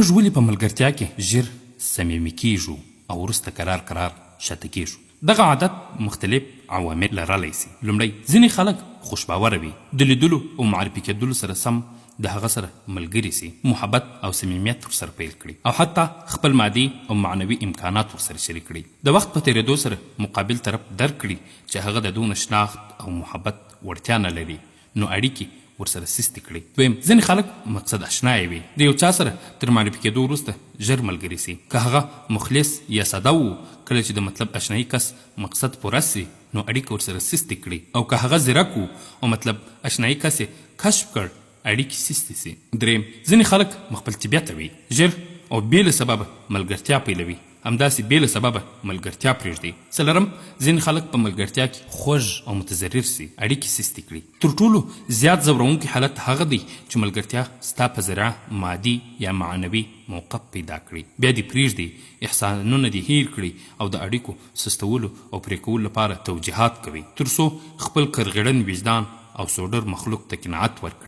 موږ ولې په ملګرتیا کې ژر صمیمي کیږو او وروسته کرار کرار شاته کیږو؟ دغه عادت مختلف عوامل لرلی شي. لومړی، ځینې خلک خوش باوره وي، د لیدلو او معرفي کیدلو سره سم د هغه سره ملګري شي، محبت او صمیمیت ورسره پیل کړي او حتی خپل مادي او معنوي امکانات ورسره شریک کړي. د وخت په تیریدو سره مقابل طرف درک کړي چې هغه د دونه شناخت او محبت وړتیا نه لري، نو اړیکې ورسره سستې کړي. دویم، ځینې خلک مقصد اشنایه وي، د یو چا سره تر معرفي کېدو وروسته ژر ملګري شي، که هغه مخلص یا ساده وو، کله چې د مطلب اشنایي کس مقصد پوره شي، نو اړیکه ورسره سستې کړي او که هغه ځیرک وو او مطلب اشنایي کس یې کشف کړ، اړیکې سستې شي. دریم، ځینې خلک مخپل طبیعته وي، ژر او بې له سببه ملګرتیا پیلوي، همداسې بې له سببه ملګرتیا پرېږدي. څلورم، ځینې خلک په ملګرتیا کې خوږ او متضرر شي، اړیکې سستې کړي. تر ټولو زیات ځورونکی حالت هغه دی چې ملګرتیا ستا په ذریعه مادي یا معنوي موقف پیدا کړي، بیا دې پرېږدي، احسانونه دې هېر کړي او د اړیکو سستولو او پرې کولو لپاره توجیهات کوي، تر څو خپل کرغېړن وجدان او سوډر مخلوق ته قناعت ورکړي.